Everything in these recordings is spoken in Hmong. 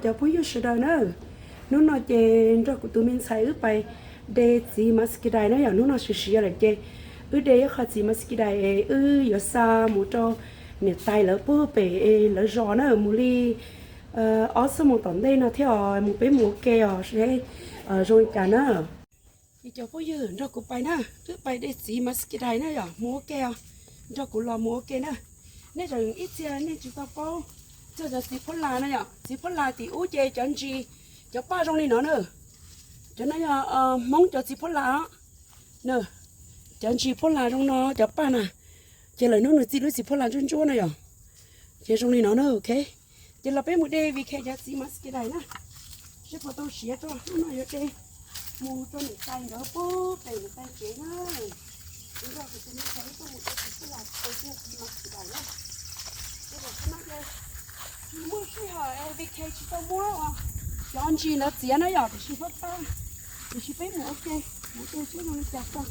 Cov phooj ywg sawv daws na, hnub no ces nrog kuv tus me ntxhais wb pais de txiv mosquito na yom. Hnub no siav siav lawm ces wb de ib qho txiv mosquito es wb yuav xa mus rau niam tais lawv puag pem lawv zos na, mus li ob xuab moos tom ntej no thiab os, mus peb mus ua ke os seb zoo li cas na. Ces cov phooj ywg nrog kuv pais na, wb pais de txiv mosquito na yom, mus ua ke os, nrog kuv los mus ua ke na. Nej tseem ib txhia nej tsis tau paub txog cov txiv phuab las na yom, txiv phuab las tim ub ces cov ntsis, cov paj zoo li no na. Cov no yog Hmoob cov txiv phuab las os. Cov ntsis phuab las zoo no, cov paj na, ces lawv hnub nws txi lub txiv phuab las ntsuab ntsuab na yom. Ces zoo li no na, ok. Ces los peb mus de vim khe cov txiv mosquito na, seb puas tau siav tso. Hnub no yuav de mus rau niam tais nkawd puag pem niam tais tsev na. Kuv nrog kuv tus me ntxhais wb tuaj mus de txiv phuab las, txiv mosquito na. Ces zaum no ces tsis muaj sij hawm es vim khe tsis tau muab cov ntsis ntawd txiav na yom, tiam sis pab pab, tiam sis peb mus ua ke, mus de seb zoo li cas tso.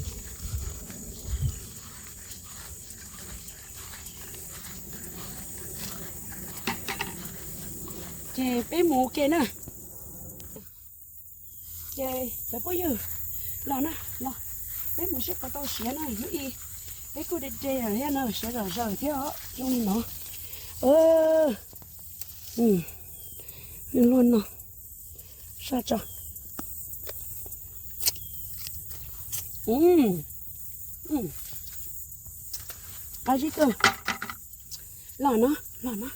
Ces peb mus ua ke na. Ces cov phooj ywg, los na, los, peb mus seb puas tau siav na, hnub i peb kuj de de lawm thiab na, siav zom zaws thiab zoo li no. Luaj no, saj tso. Qab zib kawg. Los no, los no,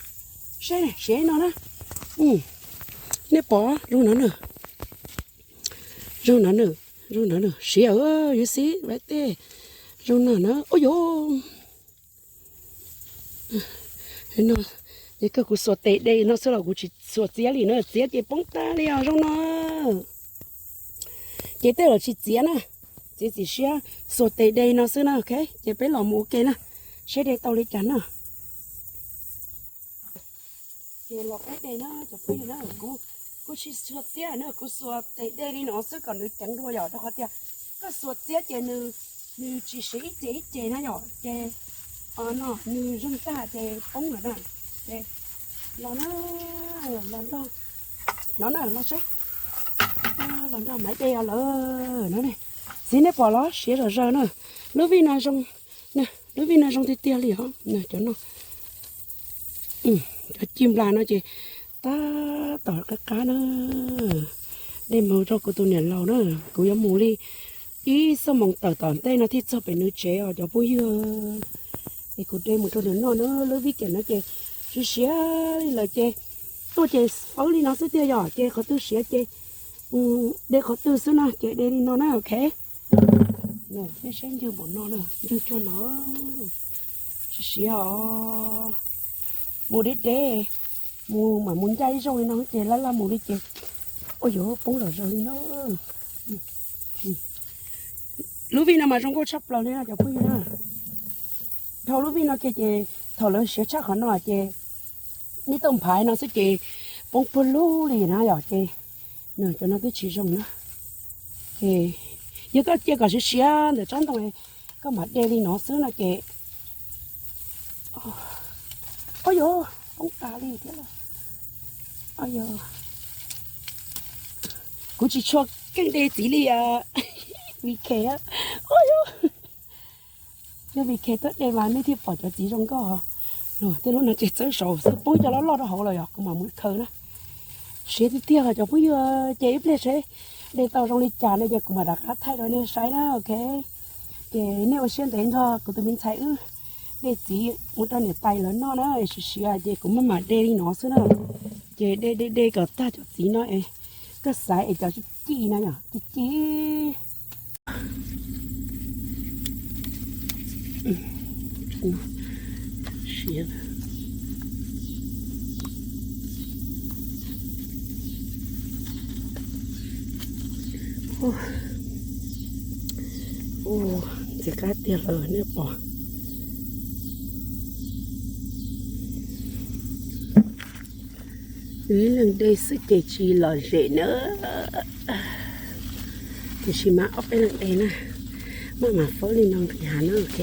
saib siav no na. Nej pom zoo no na, zoo no na, zoo no na, siav yuav xib vaj tej, zoo no na, ua yuav. No, ces kawg kuv xuas tes de no xwb los kuv tsis xuas txiav li na, txiav ces poob tag li os zoo no. Ces tej zaum tsis txiav na, txiav txim siab xuas tes de no xwb na, ok. Ces peb los mus ua ke na, seb de tau li cas na. Ces los peb de na cov phooj ywg na, kuv, kuv tsis xuas txiav na, kuv xuas tes de li no xwb kom nws ceev dua yom, rau qhov tias koj xuas txiav ces nws, nws tsis siav ib ce ib ce na yom, ces no nws zeeg tag ces poob lawm na. Ces los na, los nrog, no na los seb, los nrog Maiv de os lawm no ne. Txiv nej pom los siav zom zaws na, lub vij no zoo, lub vij no zoo tiag tiag li os, cov no, cov ci nplas no ces tab tom qab qab na. De mus rau kuv tus niam laus na, kuv yuav mus li ib xuab moos tawm tom ntej no thiaj txog pem nws tsev os cov phooj ywg. Es kuv de mus rau nws noj na, lub vij kem no ces siav siav li lawm ces tuaj ces fawb li no xwb tiag yom, ces qhov twg siav ces de qhov twg xwb no ces de li no na, ok. Nej saib ncw npaum no na, ncw cuag no, siav siav os. Mus deb deb, mus mam mus ncaj ib zaug li no ces laj laj mus li ces, ua yuav poob zom zaws li no. Lub vij no mas zoo nkauj tshaj plaws li no cov phooj ywg na. Dhau lub vij no kiag ces thaum lawv siav tshaj qhov no ces nej tau nphaiv no xwb ces poob puag lug li na yom, ces cov no twb tsis zoo na. Ces yog koj cia kom siav siav ntawm tsob ntoo, koj mam de li no xwb no ces, ua yuav poob tas li thiab. Kuv tsis tshua keej de txiv li vim khe, ua yuav, yog vim khe tuaj de mas nej thiaj pom cov txiv zoo nkauj. Tej lub no ces txawb saud xwb poob cov loj loj rau hauv lawm yom, kuv mam mus khaws na. Siav tiag tiag cov phooj ywg, ces ib pliag seb de tau zoo li cas no ces kuv mam rov qab thaij rau nej saib na, ok. Ces nej ua siab ntev nrog kuv tus me ntxhais wb de txiv mus rau niam tais lawv noj na, siav siav ces kuv maj mam de li no xwb na. Ces de de de kom tag cov txiv no es koj xaiv es cov ci ci no yom, ci ci. Ntxim qab tiag lawm nej pom. Wb ib leeg de xwb ces tsis lom zem na. Tiam sis mas ob peb leeg de na, maj mam fawb li no nqis hav na, ok.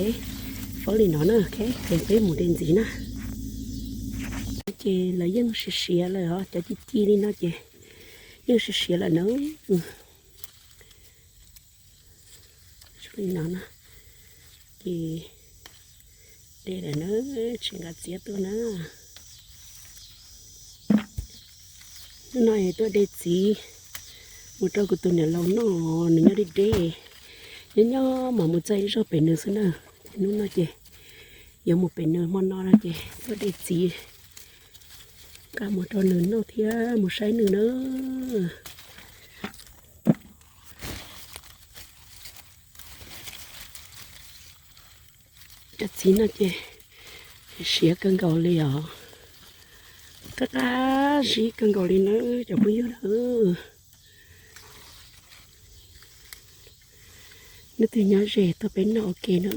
Fawb li no na, ok, ces peb mus de ntxiv na. Ces lawv yeej siav siav lawm os, cov ci ci li no ces yeej siav siav lawm na. Li no na, ces de lawm na, tsis nqa txiav tuaj na. Hnub no es tuaj de txiv mus rau kuv tus niam laus noj, nws nyob deb deb, nyob nyob mas mus txog ib zaug pem nws xwb na. Ces hnub no ces yuav mus pem nws hmo no no ces tuaj de txiv nqa mus rau nws noj thiab mus saib nws na. Cov txiv no ces siav kawg nkaus li os, qab qab zib kawg nkaus li na cov phooj ywg na. Leej twg nyob ze tuaj peb noj ua ke na.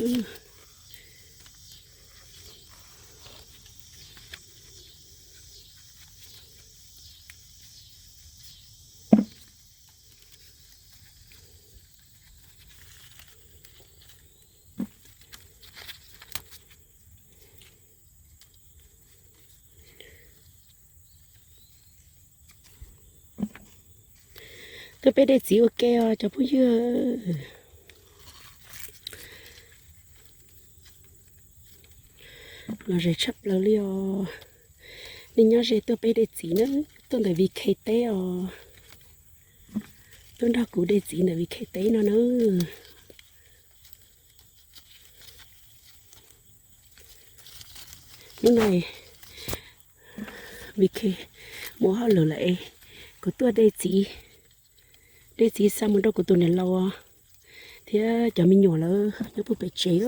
Tuaj peb de txiv ua ke os cov phooj ywg. Los ze tshaj plaws li os. Nej nyob ze tuaj peb de txiv na, tuaj ntawm Vik Khej teb os. Tuaj nrog kuv de txiv ntawm Vik Khej teb no na. Hnub no Vik Khej mus hauj lwm lawm es kuv tuaj de txiv, de txiv xa mus rau kuv tus niam laus thiab cov me nyuam lawv nyob puag pem tsev.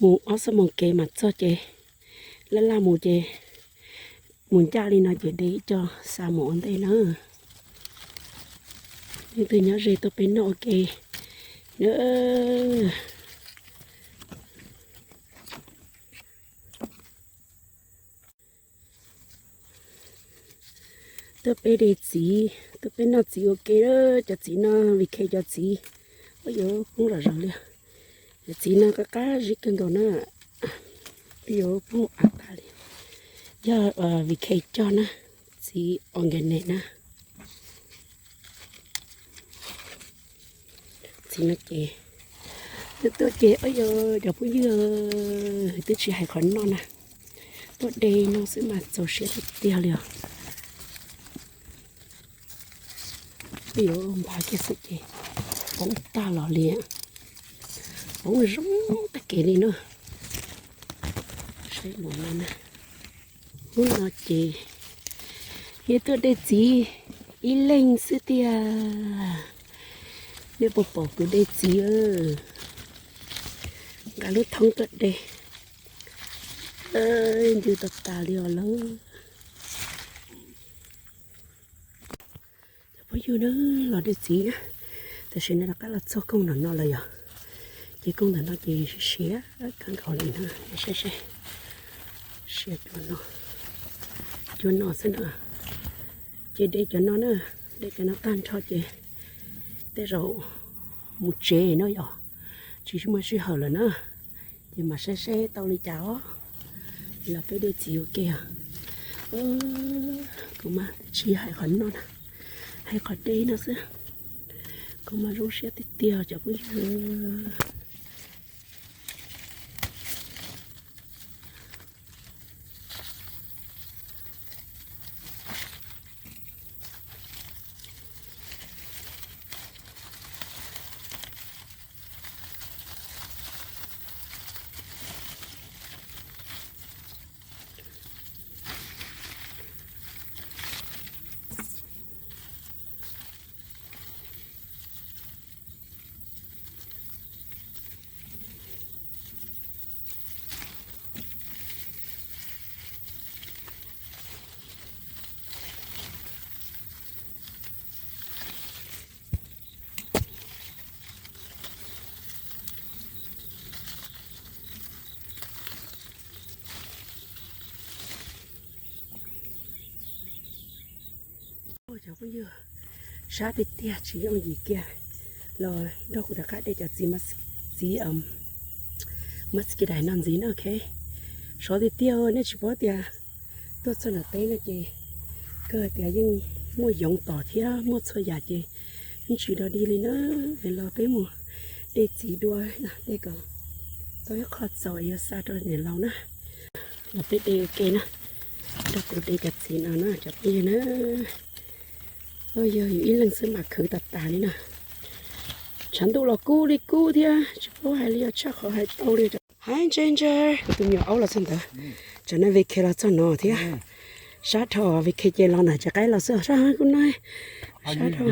Mus ob xuab moos kev mas txog ces laj laj mus ces mus ncaj li no ces de ib co xa mus ua ntej na. Leej twg nyob ze tuaj peb noj ua ke na. Tuaj peb de txiv, tuaj peb noj txiv ua ke. Cov txiv no Vik Khej cov txiv, ua yuav poob zom zaws li. Cov txiv no qab qab zib kawg nkaus na, ua yuav poob av tag li. Yog Vik Khej cog na, txiv organic na. Txiv no ces tuaj tuaj ces ua yuav cov phooj ywg twb tsis hais qhov noj na, tuaj de no xwb mas txaus siab tiag tiag li os. Ua yuav npaj kiag xwb ces poob tag los li, poob zoo tag kev li na. Saib mus no na. Hnub no ces yog tuaj de txiv ib leeg xwb tiag. Nej puas pom kuv de txiv, nqa lub thoob tuaj de, ncw tau tas li os lauj. Cov phooj ywg na, los de txiv na, tam sim no rov qab los txog koog ntawm no lawm yom. Ces koog ntawm no ces siav kawg nkaus li na, saib seb, siav cua no, cua no xwb na. Ces de cov no na, de cov no tag nrho ces tej zaum mus tsev no yom, tsis muaj sij hawm lawm na. Ces mam saib seb tau li cas os. Los peb de txiv ua ke os. Kuv mas tsis hais qhov noj na, hais qhov de no xwb. Kuv mas zoo siab tiag tiag cov phooj ywg. Cov phooj ywg, sab tiag tiag tsis yooj yim kiag. Los nrog kuv rov qab de cov txiv, txiv muscadine no ntxiv na, ok. Sov tiag tiag, nej tsis paub tias tuaj txog nram teb no ces kawg tias yeej muaj yoov tom thiab muaj txhua yam ces yeej tsis dog dig li na. Es los peb mus de txiv dua, de kom tau ib qho txaus es yuav xa rau niam laus na. Los peb de ua ke na, rau kuv de cov txiv no na cov phooj ywg na. Yog yus ib leeg xwb mas khwv tas tas li na. Tshav ntuj los kub li kub thiab tsis paub hais li os, tshaj qhov hais tau li. Hais ntse ntse, kuv tus me nyuam aub los txog ntawd, tsam no V K los txog no thiab. Sab dhau, V K ces los na, tsis qaib los xwb, sab kuj no, sab dhau.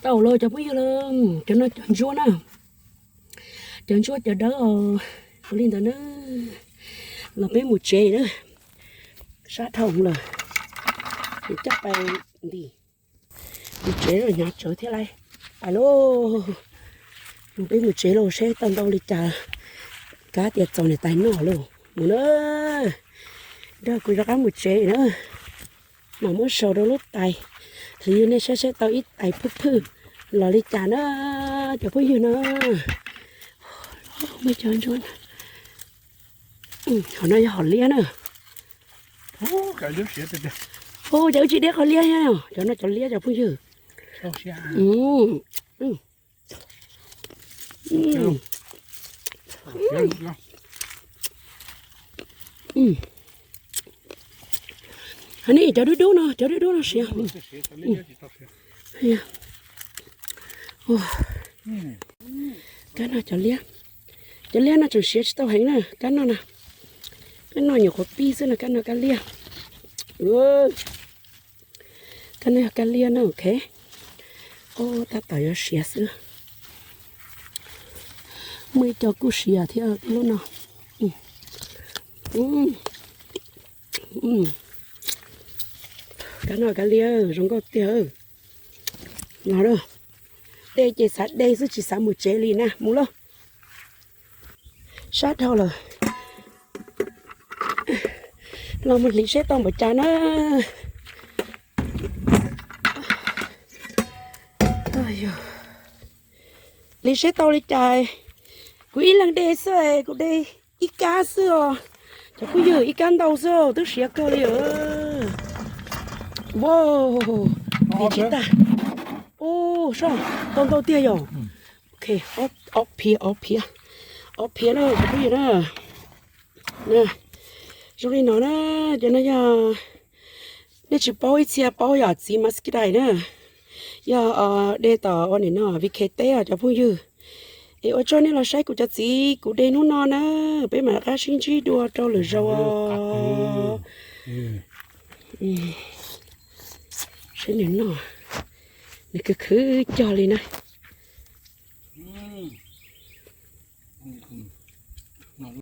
Tau los cov phooj ywg, cov no cov ntsuab na, cov ntsuab cov dawb os. Ua li ntawd na, los peb mus tsev na, sab dhau lawm, coj pais ntim. Mus tsev hnyav tsawv thiab lauj. Ais lauj, peb mus tsev lauj, seb tau ntau li cas, kab tias txaus niam tais noj lauj. Mus na, nrog kuv rov qab mus tsev na. Mam muab sau rau lub tais, hliv nej saib seb tau ib tais phwj phwj los li cas na, cov phooj ywg na. Muaj cov ntsuab, hom no yog hom liab na. Hu, cov wb tsis de qhov liab thiab, cov no cov liab cov phooj ywg. Hos nej cov dub dub no, cov dub dub no siav. Kab no cov liab, cov liab no tseem siav tsis tau heev na, kab no na. Kab no nyuam qhuav pib xwb no, kab no kab liab. Kab no yog kab liab na, ok. Tab tom yuav siav xwb. Muaj ib co kuj siav thiab lub no. Kab no kab liab zoo nkauj tiag. Los, de ces xav de xwb tsis xav mus tsev li na, mus lauj. Sab dhau lawm. Los mus hliv seb tau npaum cas na. Hliv seb tau li cas. Kuv ib leeg de xwb, kuv de ib kab xwb os. Cov phooj ywg, ib kab ntau xwb twb siav kawg li. Wow, tsis tag. Ub, soj, tau ntau tiag yom. Ok, ob phiab, ob phiab, ob phiab na cov phooj ywg na. Zoo li no na, cov no yog nej tsis paub ib txhia paub yog txiv muscadine na. Yog de tom ua nim no V K teb os cov phooj ywg. Es ua tsaug nej los saib kuv cov txiv kuv de hnub no na, peb mam rov qab sib ntsib dua rau lwm zaus os. Saib nws noj, nws khwv khwv cog li na.